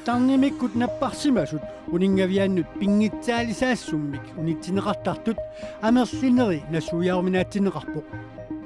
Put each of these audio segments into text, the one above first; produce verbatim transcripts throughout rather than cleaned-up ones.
Tarnimikkut napparsimasut uninngaviannut pinngitsaalisaassummik unitsinneqartartut amerlineri nassuiaaruminaatsinneqarpoq.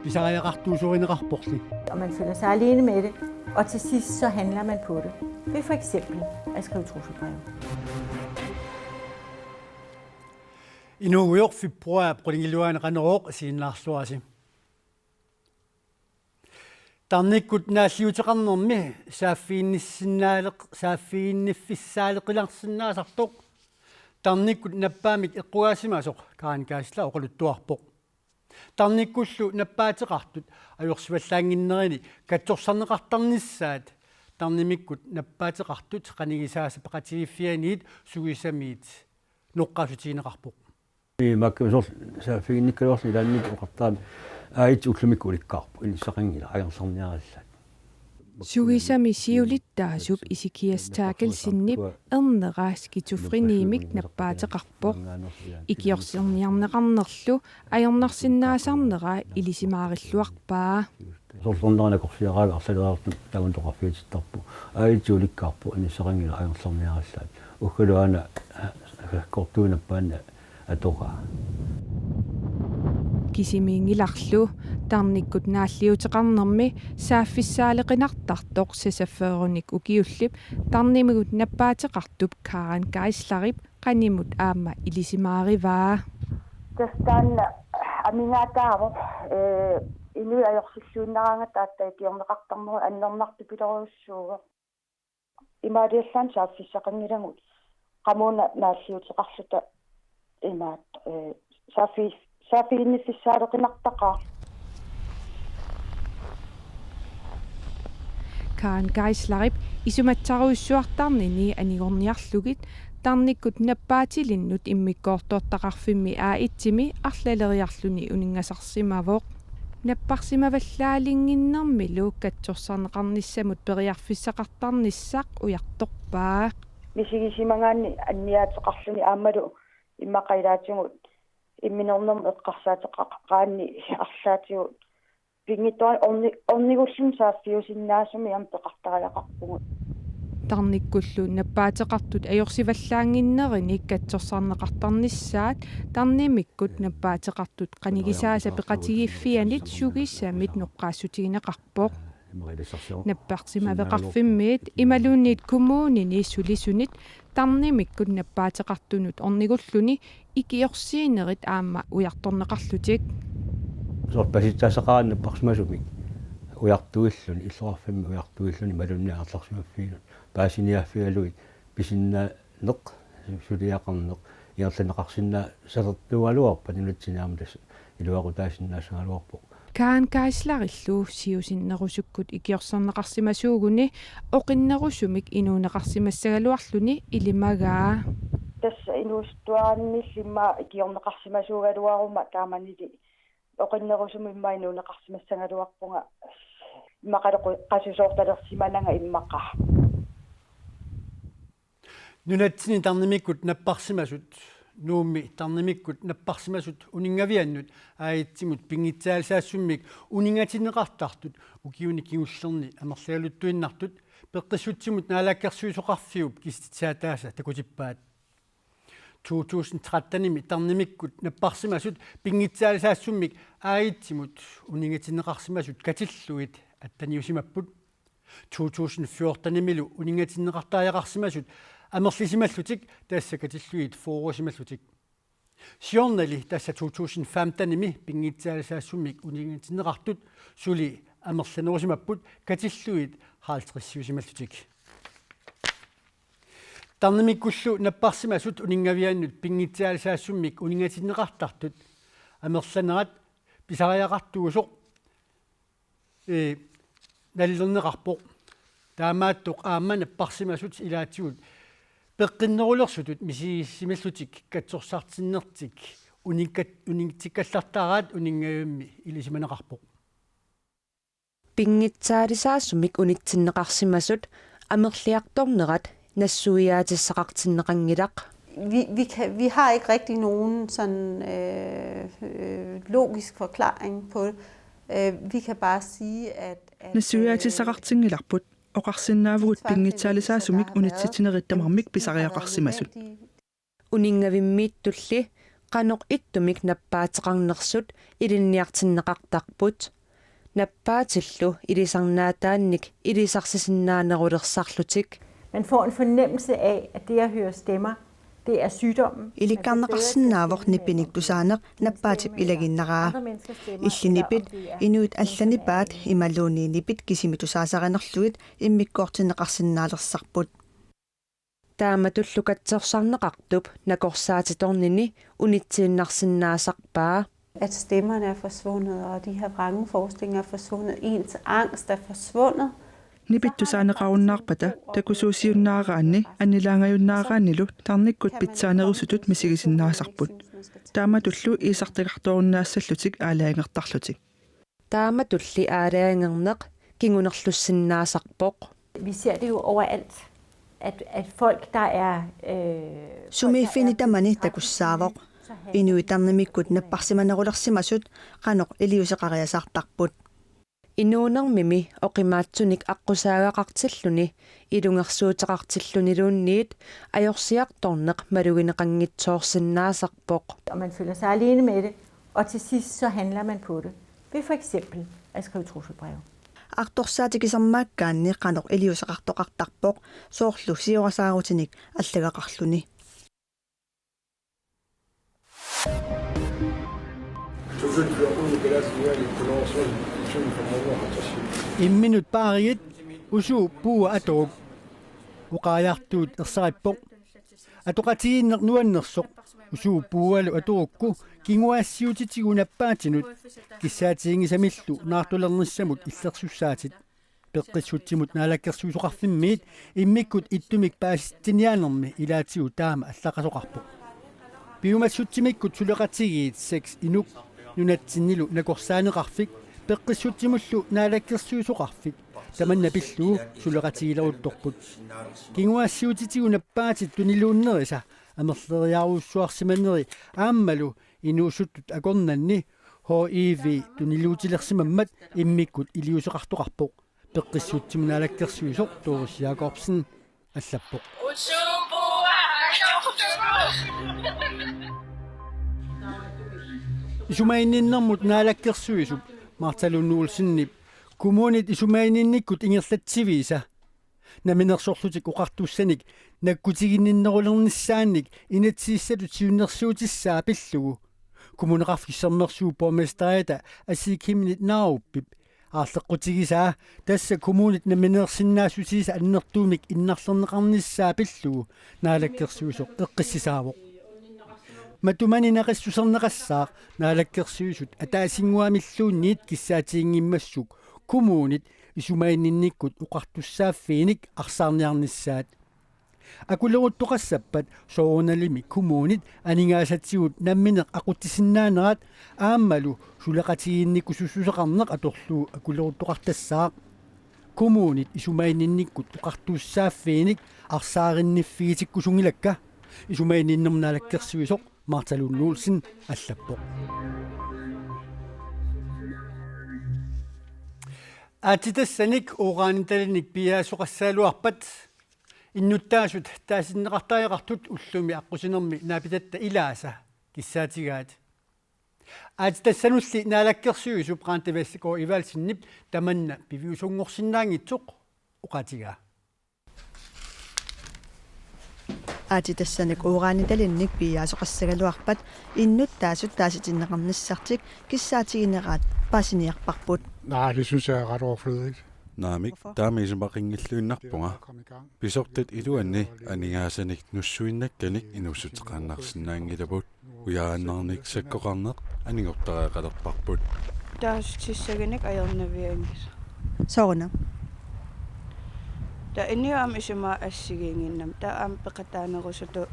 Pisariaqartuusorineqarporli. Og man føler sig alene med det, og til sidst så handler man på det. Ved for eksempel at skrive trusselbreve. Inuugujoq februar qulingiluaani Qanorooq isiginnaarluarisi. Tarnikkut naalliuteqarnermi saaffiginnissinnaaleq-, saaffiginniffissaaleqinarsinnaasartoq tarnikkut nappaamik eqqugaasimasoq Karen Geisler oqaluttuarpoq. Tarnikkullu nappaateqartut ajorsivallaannginnerini katsorsarneqartarnissaat tarnimikkut nappaateqartut qanigisaasa peqatigiiffianiit sugisamiit noqqaassutigineqarpoq. Imaakkasoq saaffiginnikkaluarluni ilaanni oqartarami aajitsi ullumikkut ulikkaarpoq, inissaqanngilaq, angerlarniarallaat. Sugisami siulittaasup Isikias Terkelsenip ernera skizofreniimik nappaateqarpoq. Ikiorserniarneqarnerlu ajornarsinnaasarnera ilisimaarilluarpaa. Sorlernerani akorsiaraanga arlaleriarluta tamanna oqarfigisarput. Aajitsi ulikkaarpoq, inissaqanngilaq, angerlarniarallaat. Uggalu aana, eh, kortuinappaanna atoraa. Kisimiinngilarlu tarnikkut naalliuteqarnermi saaffissaaleqinartartoq seksogfyrrenik ukiullip tarnimikkut nappaateqartup Karen Geislerip qanimut aamma ilisimaarivaa. Tassa taanna amigaataavoq, eh, inuit ajorsilluinnaraangatta aatsaat ikiorneqartarnerup annernartupilorujussuuvoq. Imaaliallaannaq saaffissaqanngilagut qamuuna naalliuteqarluta imaat, eh, saaffi-, saaffiginniffissaaleqinartaqaaq. Karen Geislerip isumassarujussuartarnini anigorniarlugit tarnikkut nappaatilinnut immikkoortortaqarfimmi A et-imi arlaleriarluni uninngasarsimavoq. Napparsimavallaalinnginnermilu katsorsarneqarnissamut periarfissaqartarnissaq ujartorpaa. Misigisimagaanni anniaateqarluni aammalu immaqa ilaatigut imminornermut eqqarsaateqaqaanni arlaatigut pinngitsoorani orni-, ornigulluni saaffiusinnaasumik aamma peqartariaqarpugut. Tarnikkullu nappaateqartut ajorsivallaannginnerini katsorsarneqartarnissaat tarnimikkut nappaateqartut qanigisaasa peqatigiiffianit sugisamit noqqaassutigineqarpoq. Napparsimaveqarfimmiit imaluunniit kommunini sulisunit tarnimikkut nappaateqartunut ornigulluni ikiorsiinerit aamma ujartorneqarlutik. Soorlu pasitsaasaqaraanni napparsimasumik ujartuilluni, illoqarfimmi ujartuilluni, imaluunniit angerlarsimaffiinut paasiniaaffigalugit pisinnaaneq, suliaqarneq, ingerlanneqarsinnaassalertuugaluarpat nunatsinni aamma tassa iluaqutaasinnaassagaluarpoq. Karen Geislerillu siusinnerusukkut ikiorserneqarsimasuuguni oqinnerusumik inuuneqarsimassagaluarluni ilimagaa. Tassa inuusuttuarannillu immaqa ikiorneqarsimasuugaluaruma taamanili oqinnerusumik immaqa inuuneqarsimassagaluarpunga immaqalu qu-, qasusoortalersimananga immaqa. Nunatsinni tarnimikkut napparsimasut, Nuummi tarnimikkut napparsimasut uninngaviannut A et-imut pinngitsaalisaassummik uninngatinneqartartut ukiuni kingullerni amerligaluttuinnartut Peqqissutsimut Naalakkersuisoqarfiup kisitsaataasa takutippaat. To tusind tretten-imi tarnimikkut napparsimasut pinngitsaalisaassummik A et-imut uninngatinneqarsimasut katillugit atteniusimapput. To tusind fjorten-imilu uninngatinneqartariaqarsimasut amerlisimallutik, tassa katillugit fyrresimallutik. Siornali, tassa to tusind femten-imi pinngitsaalisaassummik uninngatinneqartut, suli amerlanerusimapput katillugit halvtredsiusimallutik. Tarnimikkullu napparsimasut uninngaviannut pinngitsaalisaassummik uninngatinneqartartut amerlanerat pisariaqartuusoq, ee, nalilerneqarpoq. Taamaattoq aamma napparsimasut ilaatigut peqqinnerulersutut misigisimallutik katsorsartinnertik unikkat-, unitsikkallartaraat uninngavimmi ilisimaneqarpoq. Pinngitsaalisaassummik unitsinneqarsimasut amerliartornerat nassuiaatissaqartinneqanngilaq. Vi, vi, kan, vi har ikke rigtig nogen sådan, øh, øh, logisk forklaring på, Øh, vi kan bare sige, at, at Nassuiaatissaqartinngilarput, oqarsinnaavugut pinngitsaalisaasumik unitsitsinerit tamarmik pisariaqarsimasut. Uninngavimmiittulli qanoq ittumik nappaateqarnersut ilinniartinneqartarput. Nappaatillu ilisarnaataannik ilisarsisinnaannerulersarlutik. Man får en fornemmelse af, at det at høre stemmer, det er sygdommen. Ilikkarneqarsinnaavoq nipinik tusaaneq nappaatip ilaginnaraa. Illit nipit, inuit allat nipaat imaluunniit nipit kisimik tusaasarinerlugit immikkoortinneqarsinnaalersarput. Taamatullu katsorsarneqartup nakorsaatitornini unitsiinnarsinnaasarpaa. At stemmerne er forsvundet, og de her vrangforestillinger er forsvundet. Ens angst er forsvundet. Nipit tusaaneqarunnaarpata takusuusiunnaaraanni annilaangajunnaaraannilu tarnikkut pitsaanerusutut misigisinnaasarput. Taamatullu iisartagartoorunnaassallutik aalajangertarlutik. Taamatulli aalajangerneq kingunerlussinnaasarpoq. Vi ser det jo overalt, at, at folk, der er... Øh, Sumiiffinni tamani takussaavoq. Inuit tarnimikkut napparsimanerulersimasut qanoq iliuuseqariasaartarput. Inuunermimi oqimaatsunik aqqusaagaqartilluni ilungersuuteqartilluniluunniit ajorsiartorneq malugineqanngitsoorsinnaasarpoq. Og man føler sig alene med det, og til sidst så handler man på det. Ved for eksempel at skrive trusselbreve. Artorsaatikisarmaakkaanni qanoq iliuuseqartoqartarpoq, soorlu siorasaarutinik allagaqarluni. Imminut paarigit usuup puua atoruk. Oqaajartuut ersarippoq. Atoqatigiinneq nuannersoq usuup puualu atorukku kinguaassiuutitigut nappaatinut kissaatiginngisamillu naartulernissamut illersussaatit. Peqqissutsimut naalakkersuisoqarfimmiit immikkut ittumik paasitsiniaanermi ilaatigut taama allaqasoqarpoq. Piumassutsimikkut suleqatigiit seks inuk nunatsinnilu nakorsaaneqarfik peqqissutsimullu naalakkersuisoqarfik tamanna pillugu suleqatigileruttorput. Kinguaassiuutitigut nappaatit tuniluunnerisa amerleriarujussuarsimaneri aammalu inuusuttut akornanni H I V tuniluutilersimammat immikkut iliuuseqartoqarpoq. Peqqissutsimut naalakkersuisoq Doris Jakobsen allappoq. Isumaginninnermut naalakkersuisup Martha Lund Olsenip kommunit isumaginninnikkut ingerlatsiviisa namminersorlutik oqartussanik nakkutiginninnerulernissaannik inatsisissatut siunnersuutissaa pillugu Kommuneqarfik Sermersuup borgmesteriata Asii Chemnitz Narupip aarleqqutigisaa, tassa kommunit namminersinnaassutiisa annertuumik innarlerneqarnissaa pillugu naalakkersuisoq eqqissisaavoq. Matumani naqissuserneqassaaq naalakkersuisut ataasinnguamilluunniit kissaatiginngimmassuk kommunit isumaginninnikkut oqartussaaffiinik arsaarniarnissaat. Akuleruttoqassappat soorunalimi kommunit aningaasatigut nammineq aqutsisinnaanerat aammalu suleqatigiinnikkusussuseqarneq atorlugu akuleruttoqartassaaq. Kommunit isumaginninnikkut oqartussaaffiinik arsaarinniffigitikkusunngilakka, isumaginninnermut naalakkersuisoq Martha Lund Olsen allappoq. Aatsitassanik uranitalinik piiaasoqassagaluarpat innuttaasut taasinneqartariaqartut ullumi aqqusinermi naapitatta ilaasa kissaatigaat. Aatsitassanulli naalakkersuisup Randi Vestergaard Evaldsenip tamanna piviusunngorsinnaanngitsoq oqaatigaa. Aatsitassanik uranitalinnik piiaasoqassagaluarpat innuttaasut taasitinneqarnissartik kissaatigineraat paasiniarparput. Nej, det synes jeg er ret overflødigt. Naamik, taama isumaqanngilluinnarpunga. Pisortat iluanni aningaasanik nussuinnakkanik inuussuteqaannarsinnaanngilagut. Ujaannarnik sakkoqarneq anigortariaqalerparput. Taasutissaganik ajornavianngilaq. Sooruna? Taava inuit aamma isumaat assigiinnginnamik. Taava aamma peqataanerusutut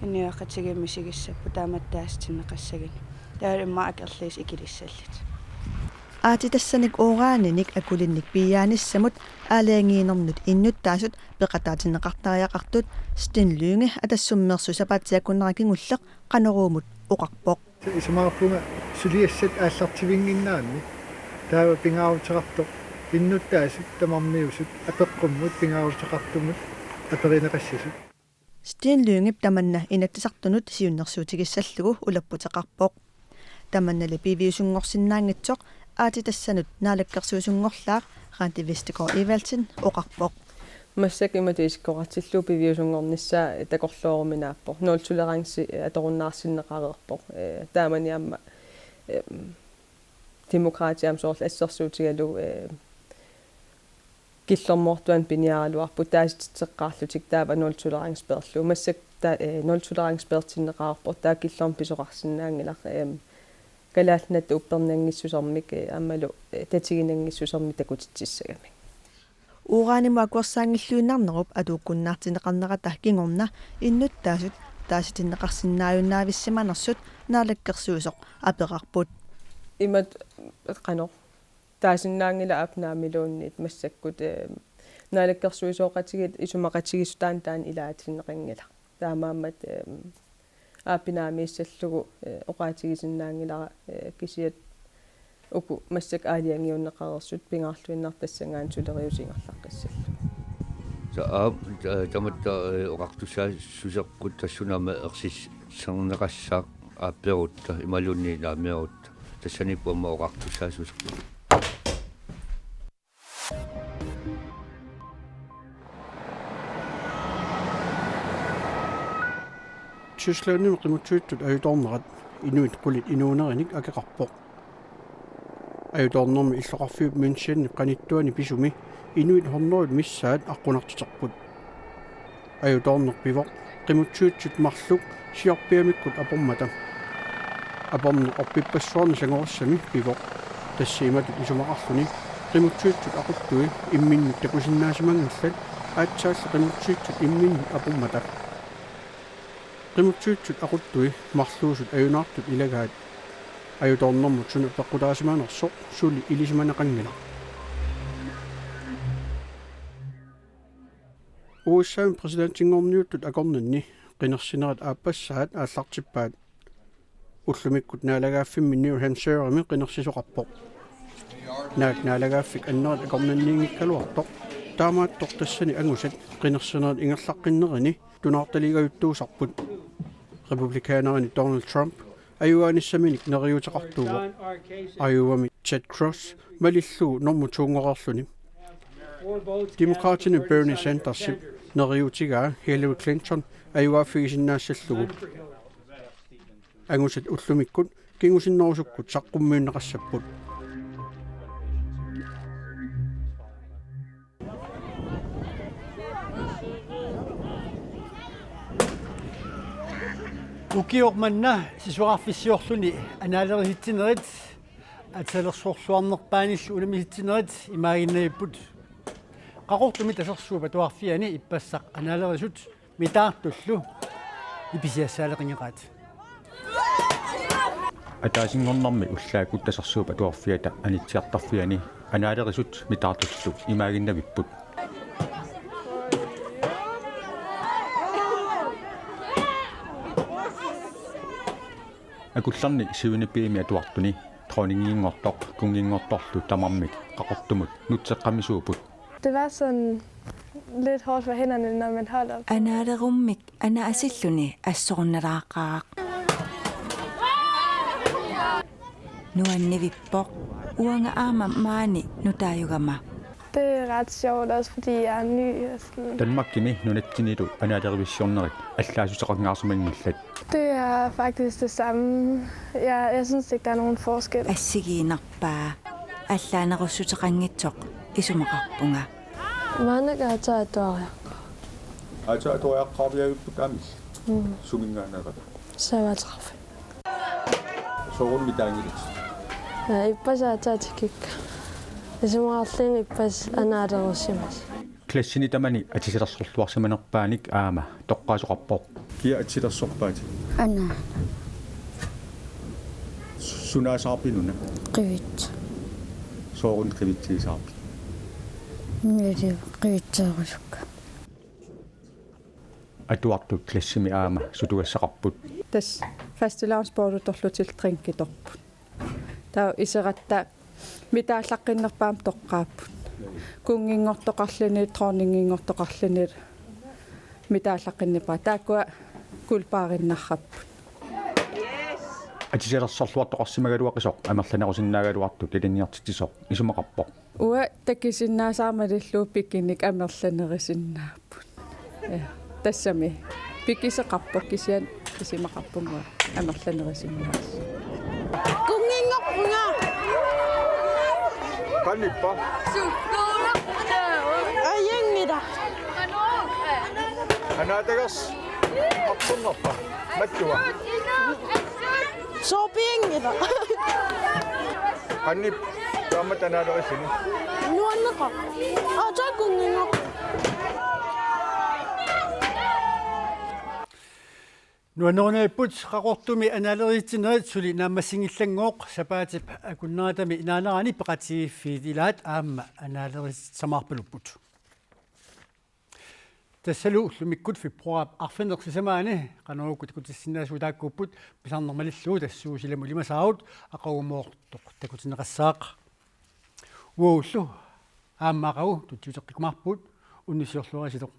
inuiaqatigiit misigissapput taamatut taasitinneqassaginik. Taava immaqa akerliisa ikilissallutik. Aatsitassanik uraninik akulinnik piiaanissamut aalajangiinernut innuttaasut peqataatinneqartariaqartut Sten Lynge Atassummeersuup sapaatip-akunnera kingulleq Qanoruumut oqarpoq. Isumaqarpunga suliassat aallartivinnginnaanni. Taava pingaaruteqartoq innuttaasut tamarmiusut apeqqummut pingaaruteqartumut aperineqassasut. Steen Lyngep tamanna Inatsisartunut siunnersuutigissallugu ulapputeqarpoq. Tamannali piviusunngorsinnaanngitsoq aatsitassanut naalakkersuisunngorlaaq Randi Vestergaard Evaldsen oqarpoq. Massakkut imatut isikkoqartillugu piviusunngornissaa takorlooruminaappoq. Nul tolerance atorunnaarsinneqareerpoq. Ee, taamani aamma, ee, Demokraatit aamma soorlu assersuutigalugu, ee, killormoortuani piniaraluarput taasititseqqaarlutik taava nul tolerance peerlugu. Massakkut ta-, ee, nul tolerance peertinneqareerpoq taava killormut pisoqarsinnaanngilaq, ee, Kalaallit Nunaata uppernanngissusermik, ee, aammalu, ee, tatiginanngissusermik takutitsissagamik. Uranimut akuersaanngilluinnarnerup atuukkunnaartinneqarnerata kingorna innuttaasut taasitinneqarsinnaajunnaavissamanersut naalakkersuisoq apeqarput. Imatut qanoq taasinnaanngilaq aap naamiluunniit massakkut, ee, naalakkersuisooqatigiit isumaqatigiissutaannik taanna ilaatinneqanngilaq. Taamaammat, ee, aap naamiissallugu, ee, oqaatigisinnaanngilara, ee, kisiat uku massakkut aalajangiunneqareersut pingaarluinnartut tassanngaanniit suleriuseq ingerlaqqissallugu. Sa-, aap, ta-, tamatta, ee, oqartussaassuseqqut tassuuna aamma ersisserneqassaaq aappeerutta imaluunniit naamiarutta. Tassaniippoq aamma oqartussaassuseq. Tysklandimi qimuttuitsut ajutoornerat inuit qulit inuunerinik akeqarpoq. Ajutoornermi illoqarfiup Münchenip qanittuani pisumi inuit hundredet missaat aqqunartiterput. Ajutoorneq pivoq qimuttuitsut marluk siorpiamikkut apormata. Aporneq orpippassuarni sangorissami pivoq. Tassa imatut isumaqarluni qimuttuitsut aquttui imminnut takusinnaasimanngillat aatsaallu qimuttuitsut imminnut apormata. Qimuttuitsut aquttui marluusut ajunaartut ilagaat. Ajutoornermut suna peqqutaasimanersoq suli ilisimaneqanngilaq. U S A-mi præsidentinngorniuttut akornanni qinersinerit aappassaat aallartippaat. Ullumikkut naalagaaffimmi New Hampshiremi qinersisoqarpoq. Naak naalagaaffik annerit akornanniinngikkaluartoq, taamaattoq tassani angusat qinersinerit ingerlaqqinnerini tunaartaligajuttuusarput. Republikanerini Donald Trump ajugaanissaminik neriuuteqartuuvoq. Iowami Ted Cruz malillugu normu to-ngoreerluni. Demokraatini Bernie Sandersip neriuutigaa Hillary Clinton ajugaaffigisinnaassallugu. Angusat ullumikkut kingusinnerusukkut saqqummiunneqassapput. Ukioq manna sisorarfissiorluni anaalerisitsinerit atisalersorluarnerpaanillu unammisisitsinerit imaaginnavipput. Qaqortumi Tasersuup Atuarfiani ippassaq anaalerisut mitaartullu ipisiassaaleqingeqaat. Ataasinngornermi ullaakkut Tasersuup Atuarfiata Anitsiartarfiani anaalerisut mitaartullu imaaginnavipput. Akullerni syvende B-mi atuartuni dronninginngortoq kunnginngortorlu tamarmik Qaqortumut nutseqqamisuupput. Det var sådan lidt hårdt for hænderne, når man holder. Anaalerummik anaasilluni assorunalaaqaaq. Nuannivippoq uanga aamma maani nutaajugama. Det er ret sjovt, også fordi jeg er ny og sådan. Danmarkimi nunatsinilu anaalerivissiornerit allaassuseqanngaarsimanngillat. Det er faktisk det samme. Jeg, jeg synes ikke, der er nogen forskel. Assigiinnarpaa. Allaanerussuteqanngitsoq isumaqarpunga. Maannakkut aatsaat atuariaqqaarput. Aatsaat atuariaqqaarpiavipput aamma. Mm. Suminngaanneerpit? Syvogtredive. Soorunami taanngilaq. Ja, ippassaq aatsaat tikikkama. Isumaqarluni ippassaq anaalerussimasoq. Klassini tamani atisalersorluarsimanerpaanik aamma toqqaasoqarpoq. Kia atisalersorpaatit? Anaana. Sunaasaarpit una? Qivitsoq. Sooruna qivitsiisaarpit? Nali qivitsoorusukka. Atuartut klassimi aamma sutugassaqarput. Tassa fastelavnsboller-torlutillu drinkitorput. Taava iseratta Mitaallaqqinnerpaamik toqqaapput. Kunnginngortoqarluni, dronninginngortoqarluni mitaallaqqinnerpaat. Taakkua guldbarriinnartarput. Atisalersorluartoqarsimagaluaqisoq amerlanerusinnaagaluartut ilinniartitsisoq isumaqarpoq. Uanga takusinnaasara malillugu bikinik amerlanerisinnaapput. Ja, tassami bikiseqarpoq kisianni isumaqarpunga amerlanerisinnaasoq. Kunnginngorpunga. Qanippa? Ajanngila. Anaatagas. Appunnerpa? Mattua. Soopianngila. Qanip taama tanaalerissini. Nuanneqaaq. Aa, taakkunnginngorpoq. Nuannerunarput Qaqortumi anaaleritsinerit suli naammassinngillanngooq sapaatip akunneratami naanerani peqatigiiffiit ilaat aamma anaaleritsisamaarpalupput. Tassalu ullumikkut februaarip arfineq-sisamaani Qanorooq takutissinnaasugut taakkuupput, pisarnermalillu tassuusilamut ilimasaarut aqagumoortoq takutinneqassaaq. Uagullu aamma aqagu tutsiuteqqikkumaarpugut, unnussiorluarisilu.